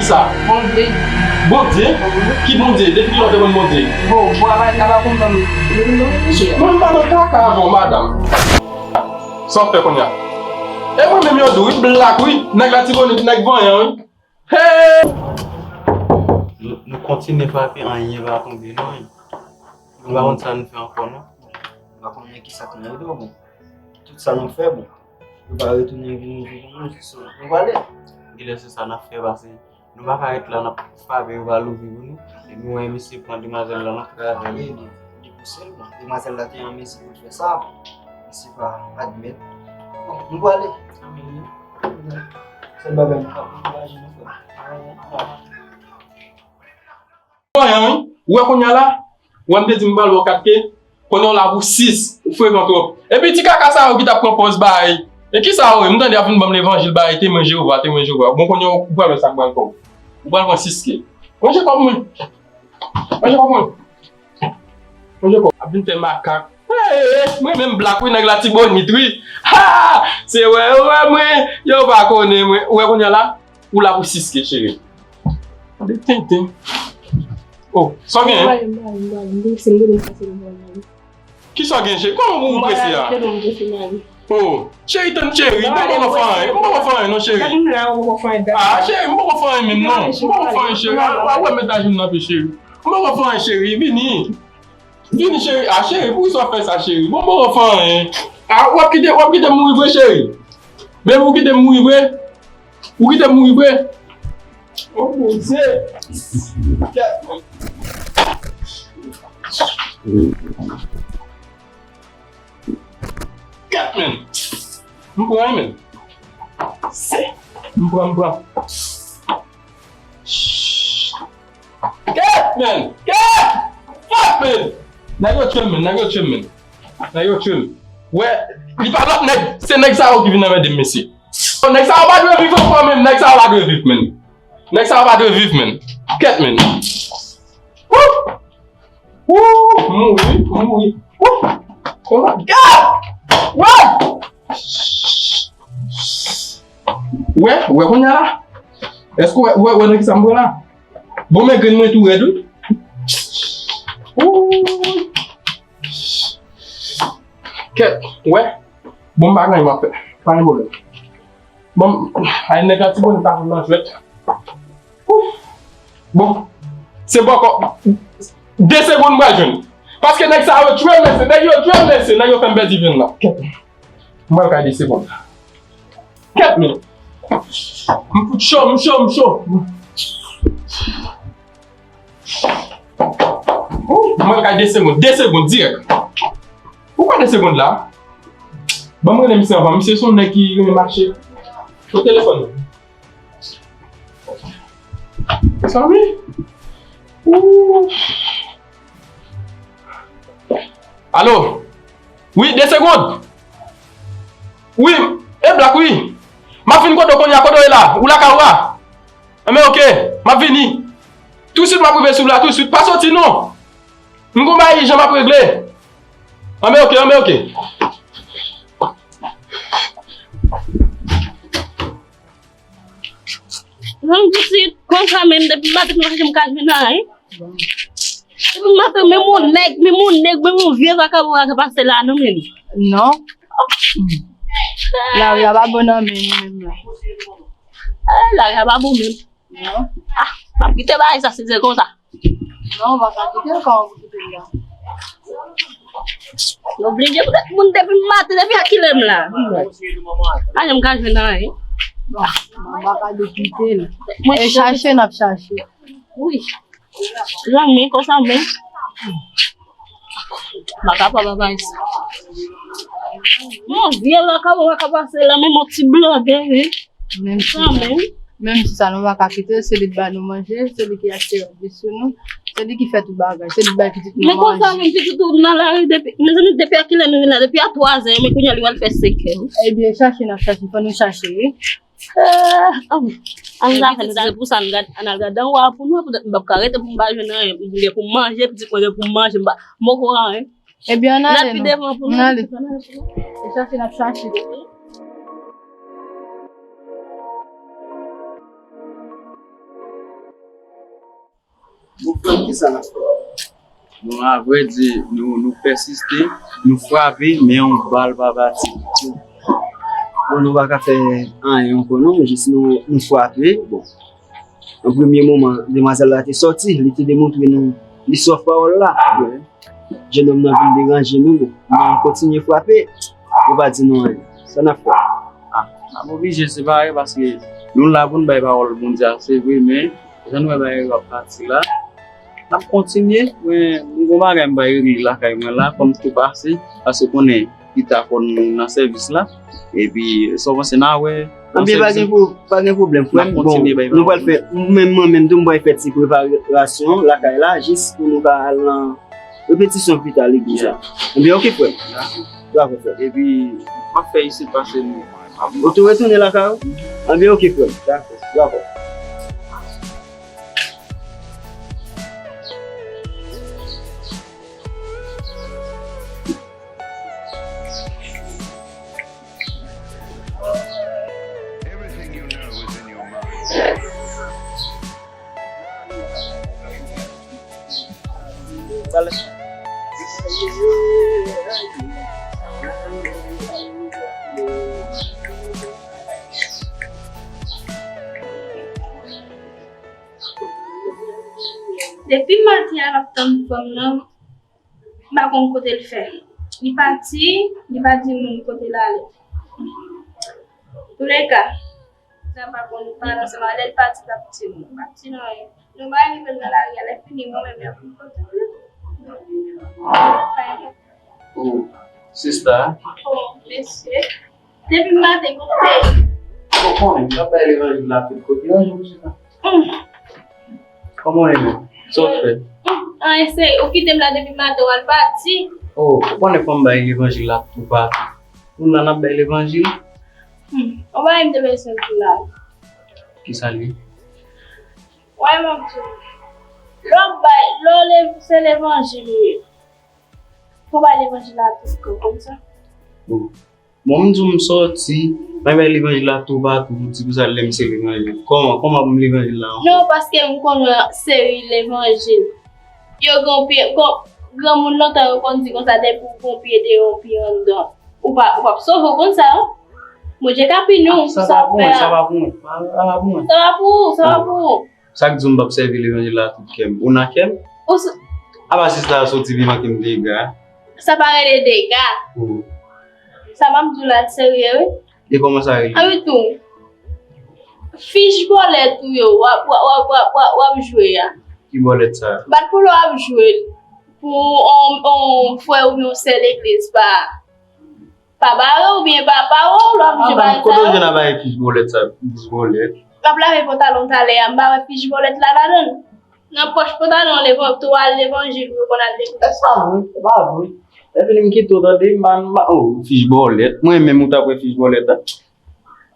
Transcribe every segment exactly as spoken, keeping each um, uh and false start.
Sa. Bondye. Bondye? Ki Bondye? Depi kilè w te konn Bondye? Bon, bon, apa, apa konn ban m, li konn ban m manje. Mwen pa nan kaka avè w, madanm. Sa w fè kounye a? E mwen menm yo di w, wi, blak, wi. Nèg Latibonit, nèg vanyan, wi. Hey! Nou, nou kontinye frape, anyen pa tonbe, non, wi. Nou pa konn sa nou fè ankò, non. Nou pa konnen ki sa k nan rive, bon. Tout sa nou fè, bon. Yo pa retounen vin ouvri pou nou, so, nou prale. Genlè se sa n ap fè, paske nou pa ka ret la, n ap frape, yo pa louvri pou nou. E nou wè misye pran demwazèl la, n ap travay. Li, li, li pouse l, bon. Demwazèl la te an mezi pou l fè sa, bon. Misye pa admèt. Bon, nou prale. Sèl bagay nou ka ankouraje nou, frè. Vanyan, wi. Ou wè kounye a la? Ou wè m te di m pral ba w kat ke? Kounye a w la pou sis, ou frekan twòp. Epi ti kaka sa yo ki t ap pran pòz bay. E kisa yo ye? M tande y ap vin ban m levanjil bay Temwen Jewova, Temwen Jewova. Bon, kounye a ou pral wè sa k pral fè w. Ou pral pran sis ke. Manje kòb mwen. Manje kòb mwen. Manje kòb. Ap vin fè makak. Hey, mwen menm blak wi, nèg Latibonit wi. Ha! Se wè yo wè mwen, yo pa konnen mwen. Ou wè kounye a la? Ou la pou sis ke, cheri. Tande tenten. Oh, sa w genyen? M pa ale, m pa ale, m pa ale. M prese, m prese, m prese, m prese. Kisa w genyen, cheri? Kòman pou ou prese a? M pa ale, m prese, m ale. Oh, cheri, tann, cheri, m poko fè anyen, m poko fè anyen non, cheri. Gade m la, ou poko fè anyen. Ah, cheri, m poko fè anyen menm non. M poko fè anyen, cheri. Ah, ah, wè, met ajenou nan pye, cheri. M poko fè anyen, cheri, vini. Vini, cheri. Ah, cheri, poukisa w ap fè sa, cheri? Bon, m poko fè anyen. Ah, w ap kite, w ap kite m mouri vre, cheri? Baby, ou kite m mouri vre? Ou kite m mouri vre? Oh, Bondye! Kèt! Kèt, men! M pran, men! Se! M pran, m pran! Kèt, men! Kèt! Fuck, men! Nèg yo tchwe m, men! Nèg yo tchwe m, men! Nèg yo tchwe m. Wè, li pa lòt nèg, se nèg sa yo ki vin anmède m, mesye. Nèg sa yo pa dwe viv ankò, men! Nèg sa yo pa dwe viv, men! Nèg sa yo pa dwe viv, men! Kèt, men! Wouh! Wouh! Mouri, mouri. Wouh! Oh my God! Wouh! Wè, wè kounye a la? Èske wè, wè, wè nan kisa m pran la? Bon, men grenn mwen tou rèd wi. Wouh! Kèt, wè. Bon, m pa gen anyen m ap fè. Pa gen pwoblèm. Bon, ay nèg la ti bonè pa nan jwèt. Ouf. Bon, se bòkò. De segonn m pral jwenn. Paske nèg sa yo tchwe m, mesye, nèg yo tchwe m, mesye, nèg yo fè m pèdi vin nan. Kèt. M pral kay de segonn. Kèt, men. M fout cho, m cho, m cho. Ou, mwen kay de segonn, de segonn dirèk. Ou pa de segonn la? Ban m rele misye anvan. Misye se yon nèg ki renmen mache. Sou telefòn nan. Sa wi? Ou. Alo? Wi, de segonn. Wi, e Black, wi. M ap vin kote w kounye a, kote w ye la? Ou lakay ou a? Anben, oke, m ap vini. Tousuit m ap rive sou w la, tousuit. Pa soti non. M gon bagay ijan m ap regle. Anben, oke, anben, oke. Zanmi pitit, konsa menm, depi maten m mache m ka jwenn anyen. Depi maten, menm yon nèg, menm yon nèg, menm yon vye vakabon pa ka pase la non menm. Non. Lari a pa bon nan men nou menm la. Eh, lari a pa bon menm. Non. Ah, m ap kite bagay sa si se konsa. Non, ou pa ka kite l, kòman pou kite l la? Yo oblije poutèt moun depi maten, depi a kilè m la. Pa janm ka jwenn anyen. Bon, m pa ka dekite l. E chache n ap chache. Wi. Zanmi, konsa menm. M pa ka pa bagay sa. Yon vye vakabon pa ka pase la, menm yon ti blòdè, wi. Menm si sa, menm si sa, nou pa ka kite l, se li k ba nou manje, se li ki achte rad sou nou, se li ki fè tout bagay, se li k bay pitit nou manje. Men konsa menm pitit ou nan lari depi, mezanmi, depi a kilè nou vin la? Depi a twazè, men kounye a li pral fè senkè. Ebyen, chache n ap chache, fò nou chache, wi. Eh, oh. Ann zafè nou, se pou sa n gad, ann al gade anwo a pou nou, poutèt m p ap ka rete pou m pa jwenn anyen, m gen pou m manje, pitit mwen gen pou m manje, m pa, m poko anyen. Ebyen, ann ale non. Ann ale. E chache n ap chache. Depi. Bon, frè m, kisa n ap fè? Bon, avrèdi, nou, nou pèsiste, nou frape, men yon bal pa pati ditou. Bon, nou pa ka fè anyen ankò non, jis nou, nou frape. Bon, an premye moman, demwazèl la te sòti, li te demontre nou li sòf pawòl la. Jennonm nan vin deranje nou, bon, nou kontinye frape, yo pa di nou anyen. Sa n ap fè? Ah, n ap oblije separe paske nou la pou n bay pawòl Bondye a, se vre, men jan nou wè bagay yo ap pati la, n ap kontinye. Mwen, m gon bagay m bay regle lakay mwen la, fò m tou pase, paske konnen pita fò nou nan sèvis la. Epi, sa w panse n a wè nan Anbyen, pa sèvis gen la? Pwo-, pa gen pwoblèm, frè m. Bon, nou pral fè, mwen menm, mwen menm tou, m pral fè ti preparasyon lakay la, jis pou nou ka al nan repetisyon pita legliz la. Anbyen, oke, frè m. Dakò, frè m. Epi, m ap fè isit pase nou. Ou tou retounen lakay ou? Anbyen, oke, frè m. Dakò, dakò. Depi maten an, l ap tann fanm nan, m pa konn kote l fè. Li pati, li pa di moun kote l ale. Toulèka, sa pa konn pale ansanm, lè l pati, l ap di moun. L ap di nou anyen. Nou pa rive nan lari a, lè fini, mwen menm, y ap vin kote m. Oh, sista. Oh, mesye. Depi maten, kote? Ou konnen, m ap bay levanjil la tout kote. Yon jou, sista. Kòman w ye menm? Sa w fè? Anyen, se ou kite m la depi maten, w al pati. Oh, ou konnen fò m bay levanjil la toupatou. Nou la n ap bay levanjil. Hmm. Yon bagay m te bezwen di w la. Kisa l ye? Wè, m ap di w. Lè w bay, lè w le-, se levanjil ou ye. Fò w bay levanjil la tout kò, konn sa? Bon. Bon, m di w m sòti, mwen bay levanjil la toupatou, ou di konsa lè m se levanjil. Kòman, kòman pou m levanjil la ankò? Non, paske m konn wè seri levanjil. Yo gen pye, kon, granmoun lontan yo konn di konsa, depi w gen pye deyò, yon pye anndan, ou pa, ou p ap sove, w konn sa, wi. Bondye ka pini w pou sa w fè a. Sa pa pou mwen, sa pa pou mwen. Sa pa pou ou, sa pa pou ou. Sa k di w m p ap sèvi levanjil la tout kè m? Ou nan kè m? Ou s- Apa sista a soti vin manke m dega? Sa pa rele dega. Oh. Sa m ap di w la serye, wi. E kòman sa rele? A wi tou. Fich bòlèt ou yo, w ap, w ap, w ap, w ap, w ap, w ap jwe a. Ki bòlèt sa? Bat pou lè w ap jwe l pou on, on frè oubyen on sè legliz pa. Pa bare oubyen pa, pa wè w lè w ap jwe bagay sa yo. Kote w jwenn a bagay fich bòlèt sa, fich bòlèt? M ap lave pantalon talè a, m pa wè fich bòlèt la ladan l. Nan pòch pantalon levan-, tou al levanjil ou konn al levanjil. E sa vre, se pa vre. Lè fini m kite w tande, m pa, m pa, oh, fich bòlèt. Mwen menm ou t ap wè fich bòlèt la.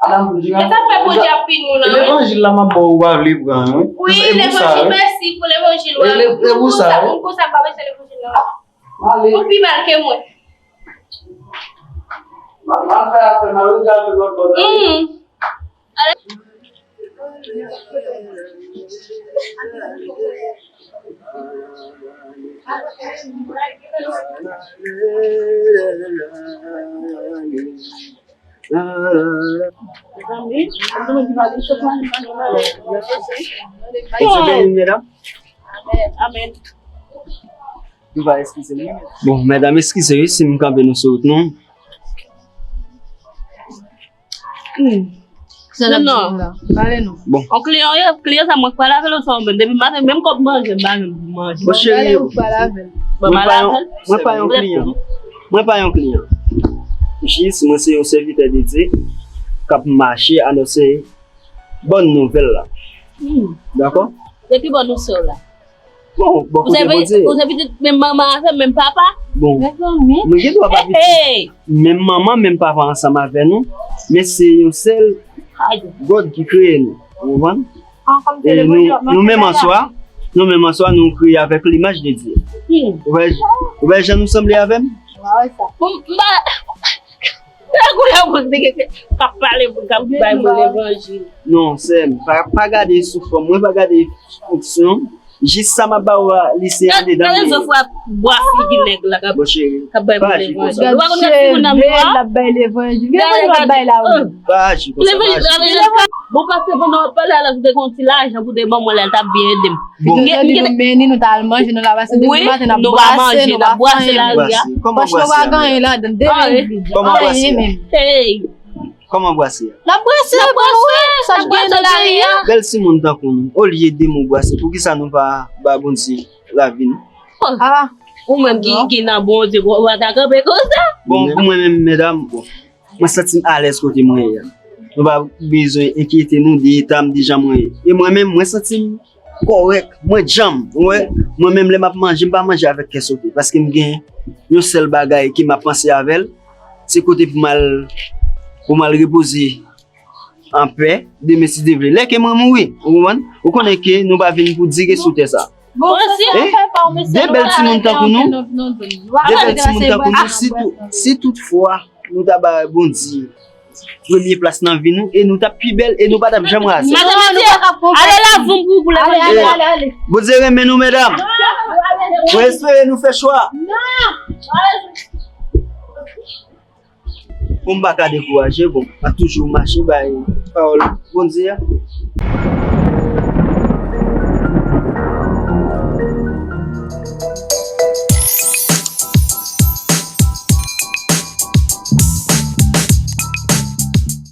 Madanm, e sa fè Bondye ap pini w lan, wi. Levanjil la m ap ba w, ou pa vle pran, wi. Wi, levanjil, mèsi pou levanjil ou a. E pou sa, wi. Moun konsa pa bezwen levanjil la. Ale. Ou pi mal ke mwen. M ap, m ap fè afè m, al regarde lòt bò. Mm. Mezanmi, mwen di nou ki pa gen chòf la, nou pa gen malè. Bondye beni, medam. Amèn. Amèn. Nou va eskize nou. Bon, medam, eskize wi si m kanpe nou sou wout nou. Hmm. Non, non. Pale nou. Bon. On kliyan, yon kliyan sa mwen k pale avè l, sa mwen, depi maten, menm kòb manje, m pa menm pou manje. Bon, cheri, ou pale avè l. Mwen pa yon, mwen pa yon kliyan. Mwen pa yon kliyan. Jis, mwen se yon sèvitè de Dye k ap mache anonse bòn nouvèl la. Hmm. Dakò? Depi bòn nouvèl la. Bon, bò kote Bondye. Ou se pitit menm manman avè m, menm papa? Bon, mezanmi, mwen gen dwa pa pitit menm manman, menm papa ansanm avè nou, men se yon sèl God ki kreye nou. Ou konprann? E nou, nou menm an swa, nou menm an swa, nou kreye avèk limaj de Dye. Hmm. Ou wè, ou wè jan nou sanble avè m? Bon, m pa, se koulè moun ki, ki ap pale pou k ap bay moun levanjil. Non, sè m, pa, pa gade sou fòm mwen, pa gade fonksyon m. Jis sa m ap ba ou a, li se andedan m li ye. Gade zo fwa bwa figi nèg la k ap, k ap bay pou levanjil. Ou pa konn gad timoun nan miwa? L ap bay levanjil. Gen moun k ap bay la wi. Pa aji konsa, pa aji. Bon, paske pandan w ap pale a la, si w te gen yon ti lajan pou w te ban mwen la, l t ap byen ede m. Bon. Gen, gen, men ni nou t al manje, nou la pase depi maten, n ap brase, nou pa fè anyen. Brase. Kòman brase a? Paske w pa gen anyen ladan, de mil goud. Kòman brase a? Anyen menm. Hey. Kòman brase a? N ap brase pou nou wè sa k gen nan lari a. Bèl timoun tankou nou, olye de mo brase, poukisa nou pa ba Bondye lavi nou? Ah, ou menm ki, ki nan Bondye, ou pa ta kanpe konsa. Bon, pou mwen menm, medam, bon, mwen santi m alèz kote mwen ye a. Nou pa bezwen enkyete nou de eta m, de jan mwen ye. E mwen menm, mwen santi m kòrèk, mwen djanm, ou wè. Mwen menm, lè m ap manje, m pa manje avèk kè sote, paske m gen yon sèl bagay ke m ap panse avè l, se kote pou m al, pou m al repoze anpè, demen si Dye vle. Lè ke mwen mouri, ou konprann? Ou konnen ke nou pa vin pou dire sou tè sa. Bon, eh, de bèl timoun tankou nou, de bèl timoun tankou nou, si tou, si toutfwa nou ta ba Bondye premye plas nan vi nou, e nou t ap pi bèl, e nou pa t ap janm raze. Madanm Matye, ale lav ou pou, pou levanjil. Ale, ale, ale. Bondye renmen nou, medam. Mwen espere nou fè chwa. Pou m pa ka dekouraje, bon, m ap toujou mache bay pawòl Bondye a.